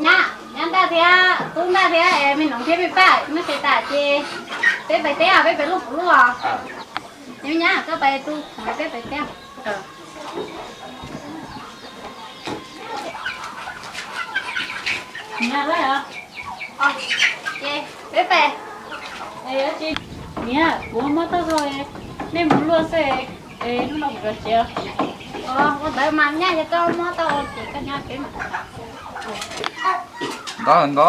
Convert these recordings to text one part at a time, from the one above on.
Nyab, nyab ntawd thiab tub ntawd thiab me noov thiab me paj, nej tes tas ces peb pais teb os, peb pais luaj kuv luaj os. Nyab, koj pais tu, peb pais teb. Ces peb pais. Niam, kuv mob taub hau, nej mus luaj xwb, hnub no kuv kav tsev. Ua ntawd mas nyab, yog koj mob taub hau ces koj nyob peb mas. Nto nto,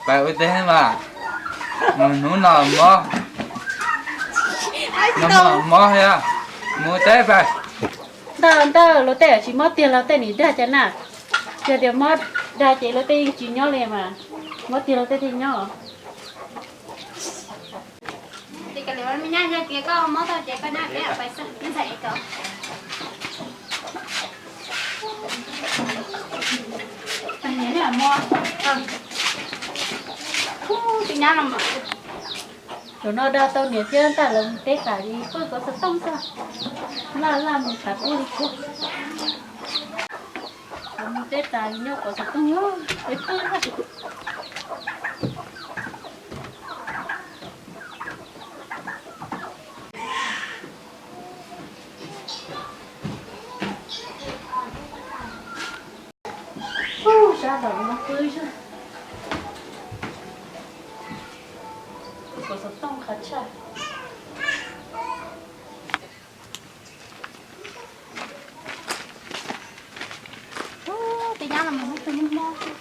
pais ua teb mas, mus hnub no mob, no mob thiab, mus ua teb pais. Ntawd ntawd luag tej tsis mob tiag luag tej nim dag cas na. Yog tias mob dag ces luag tej yeej tsis nyob li mas, mob tiag luag tej thiaj nyob. Ces koj li me nyab, yog tias koj mob tau ces koj nyob peb pais xwb, ntxhais ko. Tus nyab no mas, zaum no dag tau niam thiab ntag, lawv mus teb tas li pw kov xov tooj xwb. Laj laj mus tas kub li kub. Lawv mus teb tas li nyob kov xov tooj, peb pw xwb. Sab nraud no pw xwb. Pw kov xov tooj qhov tshaj. Tej nyab no mas hnub twg mob mob xwb.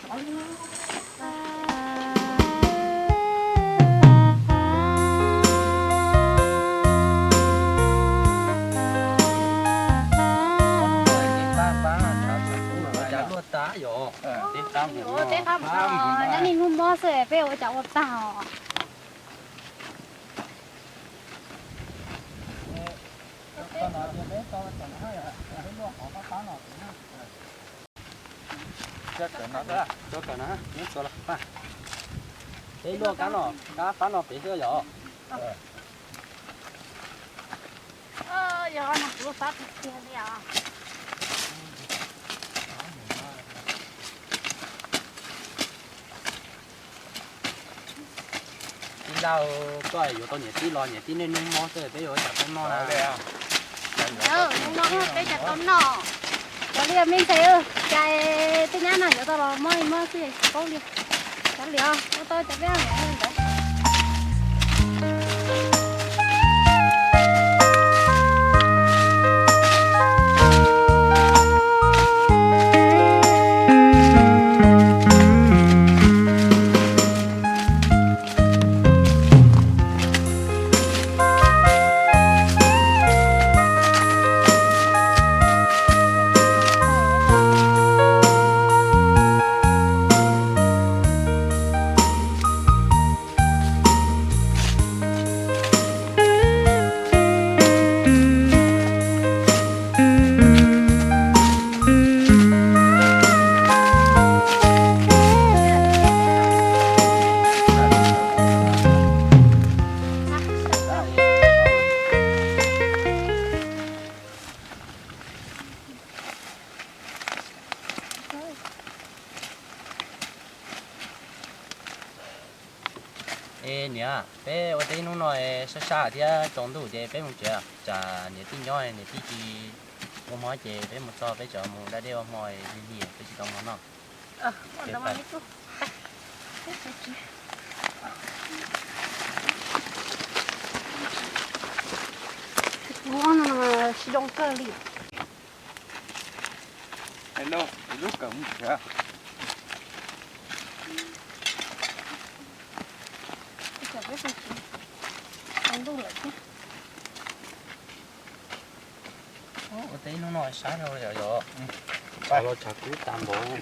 Ua cas luaj tas yom? Ua teb qab mus, nyob niaj hnub mob xwb peb ua cas ua tag os. Peb luaj kab no, kab fab no pem xwb yom. Yog no kuv fab tiag tiag li os. Tij laug, koj yuav tau niam tij los niam tij niaj hnub mob xwb peb yuav ua cas tau noj na? Hnub no peb cas tau noj. Cov li me ntxhais, cas tej nyab no yuav tau los mob li mob xwb tsis paub li. Cov li os, ua tau cov peb ntawd. Es niam, peb ua teb hnub no sab sab thiab tsaus ntuj ces peb mus tsev, tsam niam tij nyob niam tij tsis ua mob ces peb mus txog peb tseem mus da dej ua hmo lig lig peb tsis tau hmo noj. Kuv no mas sib zoo kawg li. Lub kawm mus tsev. Tsaus ntuj lawm thiab. Ua teb hnub no sab dhau yom yom. Tshav los tshav kub tas npaum.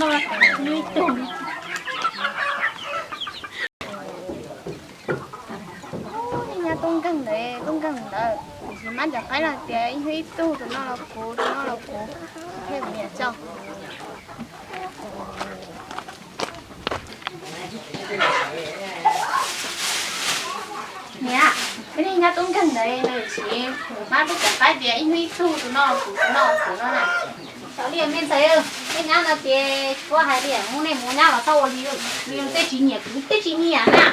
noj ib tug. Nyab tub nkeeg ntawd, tub nkeeg ntawd, tiam sis mab cov qaib los tias ib hnub ib tug, tus no los kuv, tus no los kuv, thiaj kuv niam coj. Niam, peb niag nyab tub nkeeg ntawd, tiam sis mab peb cov qaib tias ib hnub ib tug, tus no los kuv, tus no los kuv no na. Xyov li me ntxhais, tej nyab no ces kuv hais tias mus nej mus nyab los txhob ua li, li tej tsis nyiam kuv tej tsis nyiam na.